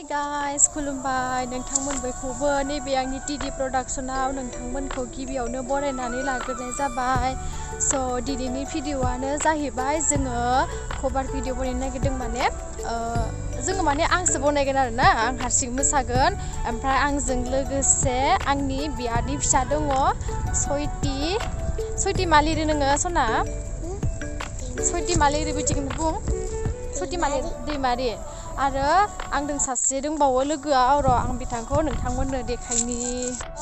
Hi guys, खुलुमबाय नोंथांमोनबोखौबो नैबे आंनि टीडी प्रडाक्शनाव नोंथांमोनखौ गिबियावनो बरायनानै लाग्रोनाय जाबाय। स' दिनैनि भिडिअ'आनो जाहैबाय जोङो कभार भिडिअ' बनायनो नागिरदों माने आंसो बनायगोन आरोना आं हारसिं मोसागोन ओमफ्राय आंजों लोगोसे आंनि बियादै फिसा दङ सयथि मा लिरो नोङो सना सयथि मा लिरो बिदिखौनो बुं सयथि मा लिरो दैमारि आरो आंजों सासे दंबावो लोगोआ र' आं बिथांखौ नोंथांमोननो देखायनि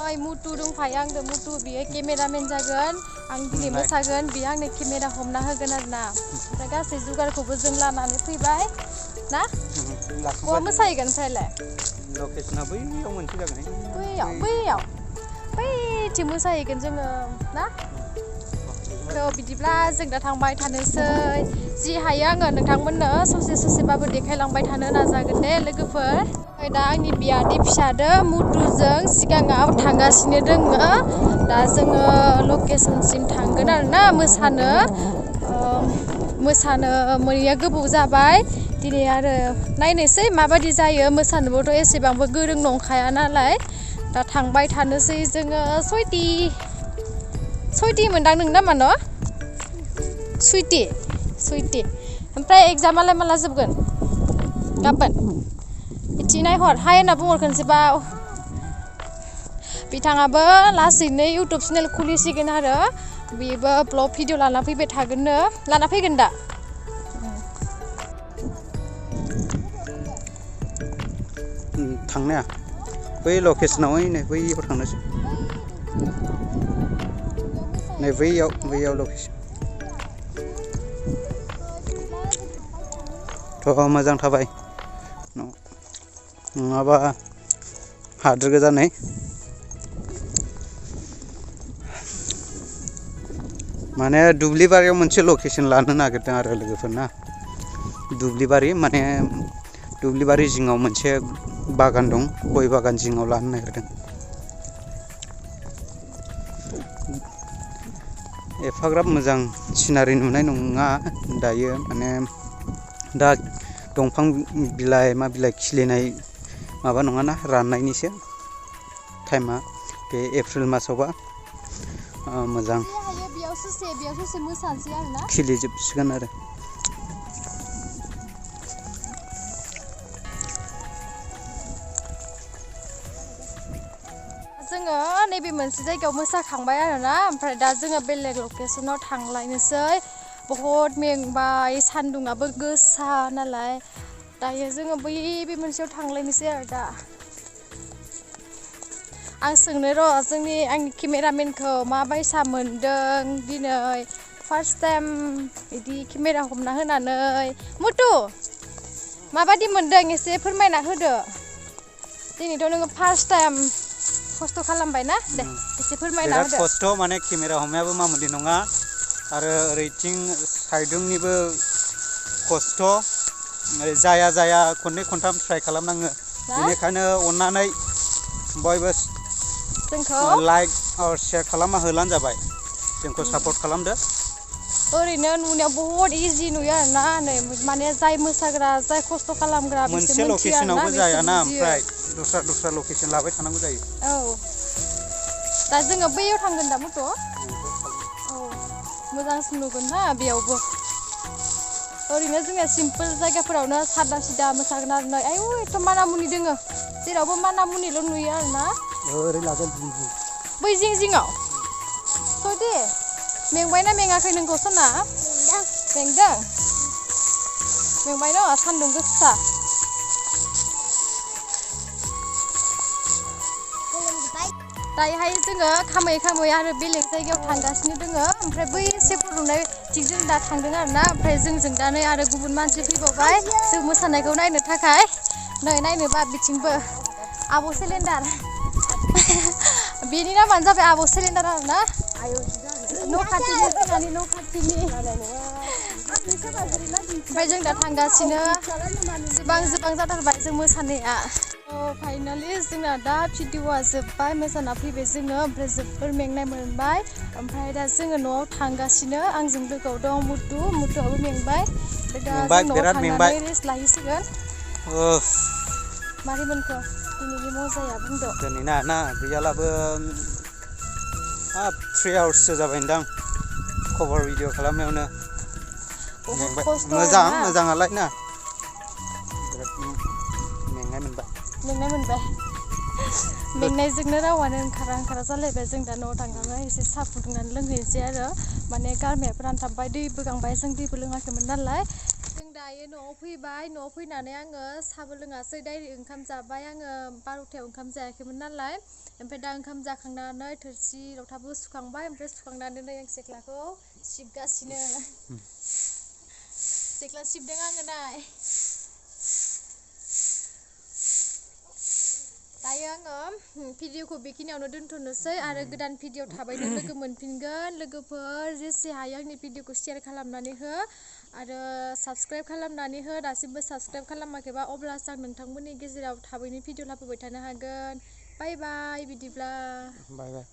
ओइ मुतु दंफायो आंजों मुतु बियो केमेरामेन जागोन आं दिनै मोसागोन बियो आंनो केमेरा हमना होगोन आरोना ओमफ्राय गासै जुगारखौबो जों लानानै फैबाय ना बहा मोसाहैगोन ओमफ्रायलाय लकेसना बैयाव मोनसे जागोन बैथिं मोसाहैगोन जोङो ना थ' बिदिब्ला जों दा थांबाय थानोसै जि हायो आङो नोंथांमोननो ससेबाबो देखायलांबाय थानो नाजागोन दे लोगोफोर दा आंनि बियादै फिसादो मुतुजों सिगाङाव थांगासिनो दोङो दा जोङो लकेसनसिम थांगोन आरोना मोसानो मोनैया गोबाव जाबाय दिनै आरो नायनोसै माबायदि जायो मोसानोबोथ' एसेबांबो गोरों नंखाया नालाय दा थांबाय थानोसै जोङो सयथि मोनदां नों नामा न' सुइटि ओमफ्राय एग्जामालाय माला जोबगोन गाबोन बिदि नायहर हाय होनना बुंहरखोनसैबा बिथाङाबो लासैनो इउटुब चेनेल खुलिसिगोन आरो बेबो ब्लग भिडिअ लाना फैबाय थागोननो लाना फैगोन दा थांनाया बै लकेसनाव नै बैयाव थांनोसै नै बैयाव लकेसन थ' मोजां थाबाय नङाबा हाद्रि गोजानै माने दुब्लिबारियाव मोनसे लकेसन लानो नागिरदों आरो लोगोफोरना दुब्लिबारि जिङाव मोनसे बागान दं गय बागान जिङाव लानो नागिरदों एफाग्राब मोजां सिनारि नुनाय नङा दायो माने दा दंफां बिलाइ मा बिलाइ खिलिनाय माबा नङाना राननायनिसो टाइमा बे एप्रिल मासावबा मोजां बेयाव ससे मोसानोसै आरोना खिलिजोबसिगोन आरो जोङो नैबे मोनसे जायगायाव मोसाखांबाय आरोना ओमफ्राय दा जोङो बेलेग लकेसनाव थांलायनोसै बहुद मेंबाय सान्दुंआबो गोसा नालाय दायो जोङो बे मोनसेयाव थांलायनोसै आरो दा आं सोंनो र' आंनि केमेरामेनखौ माबायसा मोनदों दिनै फार्स्ट टाइम बिदि केमेरा हमना होनानै मुतु माबायदि मोनदों एसे फोरमायना होदो दिनैथ' नोङो फार्स्ट टाइम खस्थ' खालामबाय ना दे एसे फोरमायना होदो बिराद खस्थ' माने केमेरा हमनायाबो मामुलि नङा आरो ओरैथिं साइडजोंनिबो खस्थ' जाया खननै खनथाम ट्राइ खालामनाङो बेनिखायनो अन्नानै बयबो जोंखौ लाइक आरो शेयार खालामना होलानो जाबाय जोंखौ सापर्ट खालामदो ओरैनो नुनायाव बहुत इजि नुयो आरोना नै माने जाय मोसाग्रा जाय खस्थ' खालामग्रा मोनसे लकेसनावबो जायाना ओमफ्राय दस्रा लकेसन लाबाय थानांगौ जायो औ दा जोङो बैयाव थांगोन दा मुतु औ मोजांसिन नुगोन ना बेयावबो ओरैनो जोंनिया सिम्पोल जायगाफोरावनो सादा सिदा मोसागोन आरो नै आयौ एथ' मानामुनि दोङो जेरावबो मानामुनिल' नुयो आरोना ओरै लागोन बै जिङाव सयथि मेंबायना मेङाखै नोंखौ सना मेंदों मेंबाय न' सान्दुं गोसा दायोहाय जोङो खामै आरो बेलेग जायगायाव थांगासिनो दोङो ओमफ्राय बै सेफर नुनाय थिग जों दा थांदों आरोना ओमफ्राय जोंजों दा नै आरो गुबुन मानसि फैबावबाय जों मोसानायखौ नायनो थाखाय नै नायनोबा बिथिंबो आब' सिलिन्डार बेनि नामानो जाबाय आब' सिलिन्डार आरोना न' खाथिनि ओमफ्राय जों दा थांगासिनो जोबां जाथारबाय जों मोसानाया फाइनालि जोंना दा भिडिअआ जोब्बाय मोसाना फैबाय जोङो ओमफ्राय जोबोर मेंनाय मोनबाय ओमफ्राय दा जोङो न'आव थांगासिनो आंजों लोगोआव दं मुतुआबो मेंबाय ओमफ्राय दा जों न'आव थांनानै रेस्ट लाहैसिगोन मारै मोनखो दिनैनि मजाया बुंदो दिनै ना गैयालाबो 3 आवार्ससो जाबायदां कभार भिडिअ खालामनायावनो बहुद मेंबाय खस्थ' मोजाङालाय ना बिराद मेंनाय मोनबाय मेंनायजोंनो रावानो ओंखारा जालायबाय जों दा न'आव थांनानै एसे साहा फुदुंनानै लोंहैनोसै आरो माने गारमायाबो रानथाबबाय दैबो गांबाय जों दैबो लोङाखैमोन नालाय जों दायो न'आव फैबाय न'आव फैनानै आङो साहाबो लोङासै डाइरेक्ट ओंखाम जाबाय आङो 12थायाव ओंखाम जायाखैमोन नालाय ओमफ्राय दा ओंखाम जाखांनानै थोरसि लथाबो सुखांबाय ओमफ्राय सुखांनानै नै आं सिथ्लाखौ सिबगासिनो सिथ्ला सिबदों आङो नाय दायो आङो भिडिअखौ बेखिनियावनो दोनथ'नोसै आरो गोदान भिडिअ थाबैनो लोगो मोनफिनगोन लोगोफोर जेसे हायो आंनि भिडिअखौ शेयार खालामनानै हो आरो साबस्क्राइब खालामनानै हो दासिमबो साबस्क्राइब खालामाखैबा अब्लासो आं नोंथांमोननि गेजेराव थाबैनो भिडिअ लाबोबाय थानो हागोन बाय बाय बिदिब्ला बाय